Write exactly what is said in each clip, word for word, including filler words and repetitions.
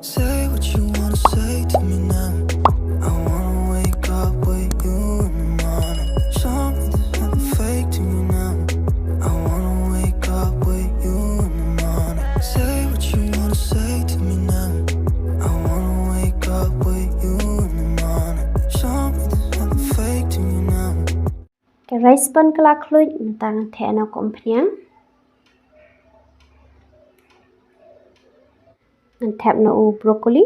Say what you wanna say to me now. I wanna wake up with you in the morning. Show me there's nothing fake to me now. I wanna wake up with you in the morning. Say what you wanna say to me now. I wanna wake up with you in the morning. Show me there's nothing fake to me now. Ka rice pan ka la khluit, mynta ngan theh noh ka umphniang. Ngan thep noh u broccoli.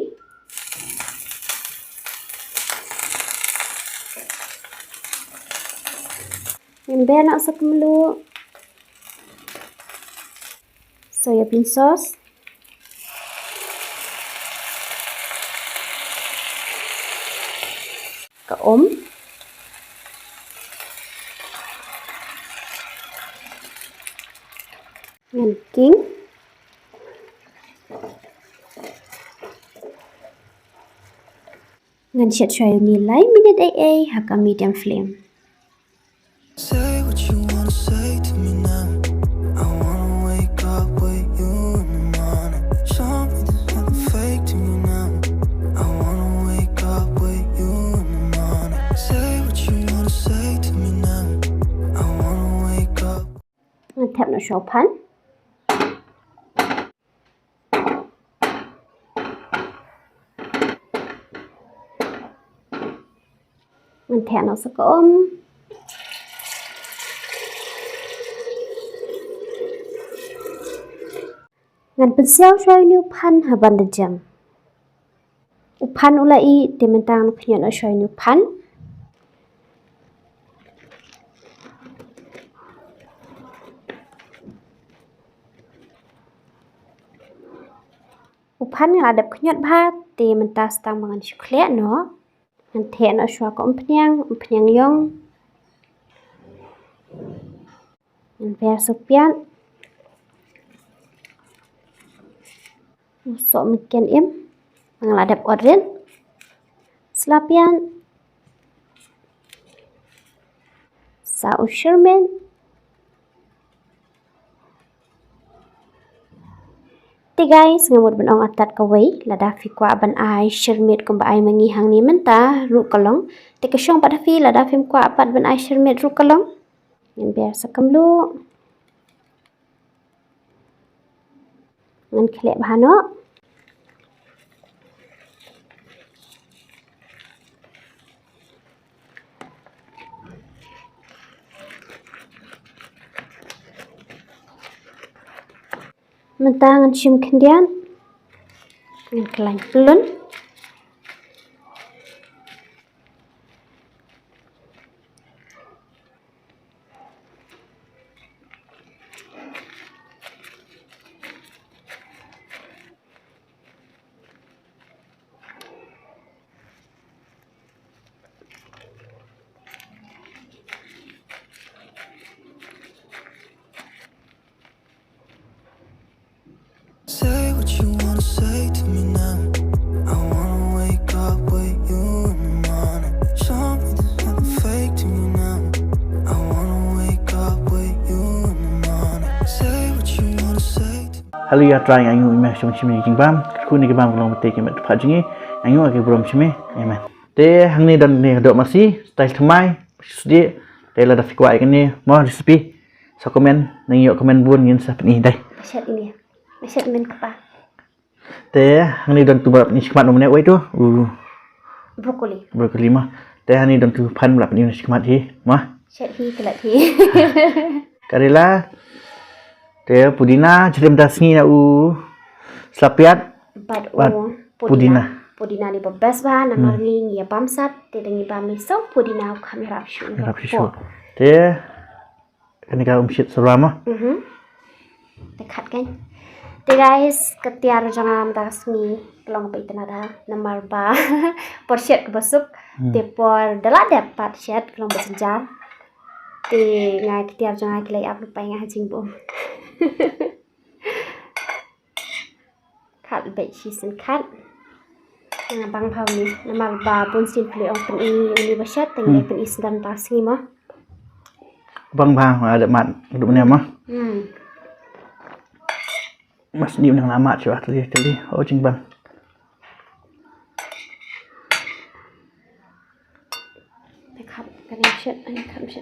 Ngan ber noh sa ka mluh. Soya bean sauce. Ka um. Ngan king. Ngan shet shuwa ïa une lai minit ei ei ha ka medium flame. Say what you wanna say to me now. I wanna wake up with you in the morning. Show me there's nothing fake to me now. I wanna wake up with you in the morning. Say what you wanna say to me now. I wanna wake up. Ngan thep noh shuwa u phan. Ngan theh noh sa ka um. Ngan pynsiaw shuwa ïa une u phan haba nda jem. U phan u la ih, te mynta ngan khñiot noh shuwa ïa une u phan. U phan nga la dep khñiot bha, te mynta sa tang ba ngan shu khleh noh. Ngan theh noh shuwa ka umphniang, umphniang ïong. Ngan ber sa u piat. U sohmynken im. Nga la dep ot rit. Sla piat. Sa u shyrmit. Te guys, nga mut ban ong artat kawei, lada phi kwah ban ai shyrmit kumba ai ma ngi hangne mynta ruh ka long. Te ka shong pat ha phi, lada phim kwah pat ban ai shyrmit ruh ka long. Ngan ber sa ka mluh. Ngan khleh bha noh. Mynta ngan shim khyndiat. Ngan khlaiñ pyllun. Say what you wanna say to me now. I wanna wake up with you in the morning. Show me there's nothing fake to me now. I wanna wake up with you in the morning. Say what you wanna say to me. Haleluya, Trai, nga ainguh ïa me shong shim ïa ki jingbam. Kyrkhu ïa ki bam ka long bad te ki met pha jong ngi. Nga ainguh ïa ki burom shim me. Amen. Te hangne don ne doh masi, style thymmai, sdie. Te lada phi kwah ïa kane mo recipe, sa comment, nang ïoh comment bun ngin sa pyni dei. Shet ine. Shet men kpa. Te hangne don tu ba pyni shikmat mo ne wei tu. U broccoli. Broccoli mo. Te hangne don tu phan ba pyni shikmat hi mo. Shet hi klet hi. Karela. Te pudina, jrem da sngi na u sla piat. Bad u pudina. Pudina ni ba best bha, namar ngi ngi ïa bam sat, te da ngi bam ni so pudina u kham ïarap shuh. Ïarap shuh. Te kane ka um shit sarwa mo. Mhm. Te khat kan. Te guys, ka tiar jong nga mynta ka sngi ka long ba itynnad, namar ba por shet ka ba suk, te por da la dep pat shet ka long ba jynjar. Te nga ki tiar jong nga ki la ïap lypa ïa nga ha jingbam. Khat beit shisien khat. Nga bang bha une namar ba bun sien phi la ong pyni une ba shet, te nga pyni sdang ta sngi mo. Bang bha, nga dep mad, dep mad mo. Hmm. Mas ni une nga mad shuwa tali tali. O jingbam.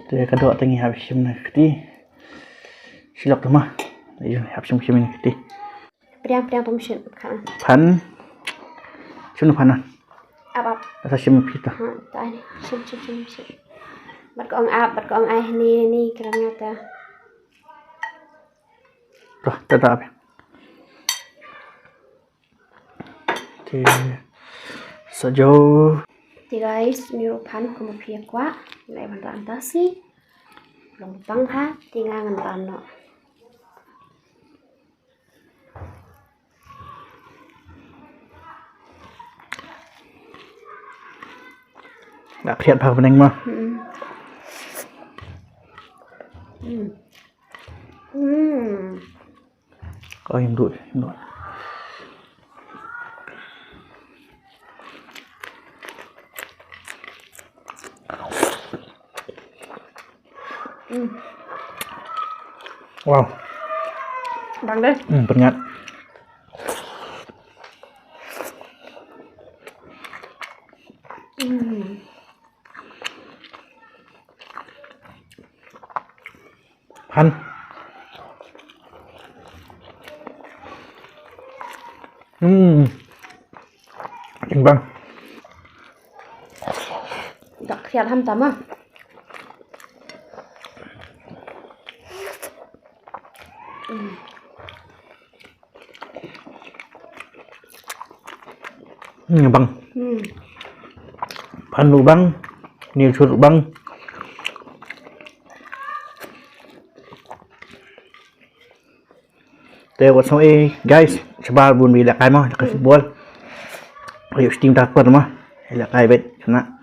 Te ka doh te ngi hap shim na ka kti. Shi lok te ma. Ïa, hap shim shim na ka kti. Pdiang pdiang pum shin ka. Phan. Shim na phan na. Ap ap. Asa shim phi ta. Ha, ta ni. Shim shim shim shim. Bad ka ong ap, bad ka ong ai ni ni kram nga ta. Ta ta ta. Te sa jo. Te guys, ni ruh phan kum phi kwah. Lai ban ran ta si. Long tang ha, te nga ngan ran noh. Nga khriat bha bneng ma. Hmm. Hmm. Hmm. Oi, im duh, im duh. Hmm. Wow. Bang deh. Hmm, pynïat. Hmm. Han. Hmm. Jing bang. Dak khiat ham tama. Hmm. Hmm, bang. Hmm. Phan ruh bang, ni chur bang. Te wat song e guys, shabar bun bi lehkai mo, lehkai football. Ayo steam tak per mo, lehkai bet kena.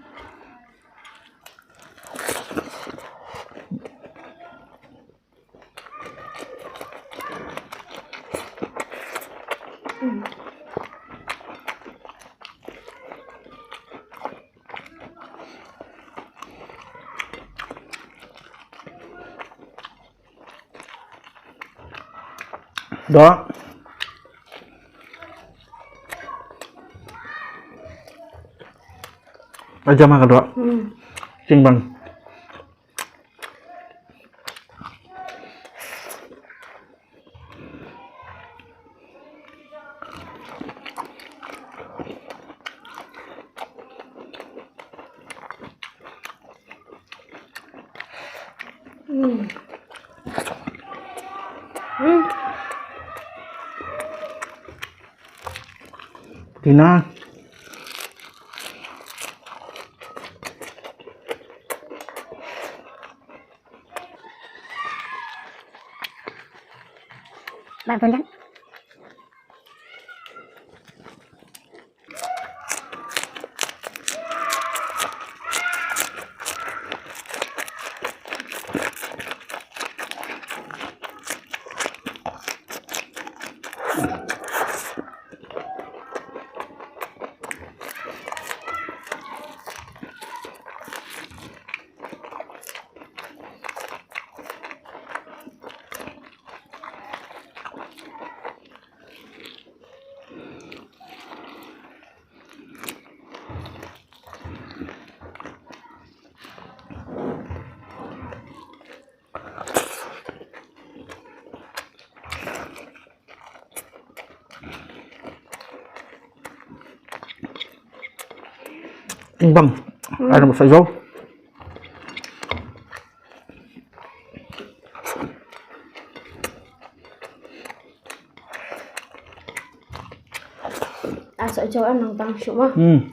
Doh. Aja makan doh. Hmm. Sing bang. Hmm. Hmm. Tina. Bang Tunjang. Bang, hmm, ada masak jauh. Asa jauh nang tang syuk mah. Hmm.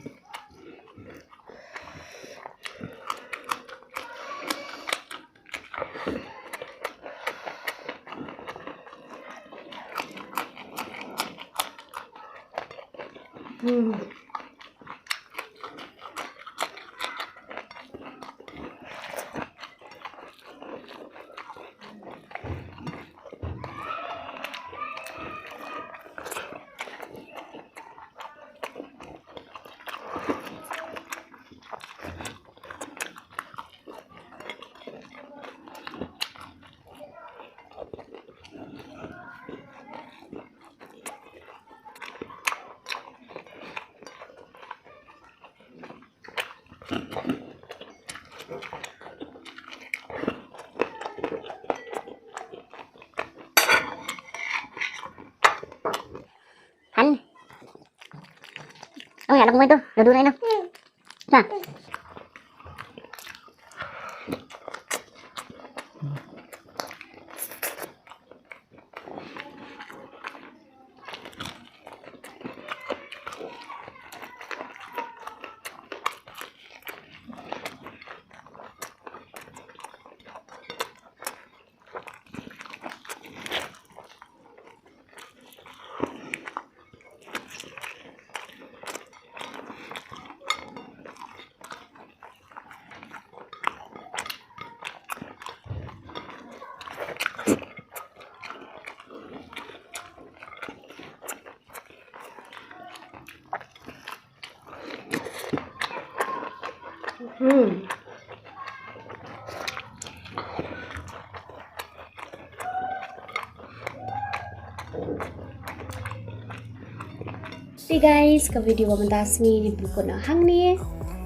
Hmm. Ong ya lang mai tu, dua dua na. Nah. Hmm. Te guys, ka video ba mynta sngi ngi pynkup noh hangne.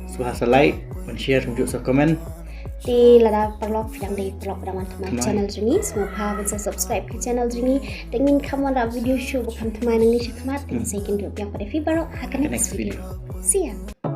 Sngewbha sa like, ban share, kumjuh sa comment. Te lada paralok phi dang dei paralok ba dang wan thymmai channel jong ngi, sngewbha ban sa subscribe ka channel jong ngi. Te ngin kham wanrah video shuh ba kham thymmai nangne shakhmat. Te sa ïakynduh biang pat ïa phi baroh ha ka next video. See ya.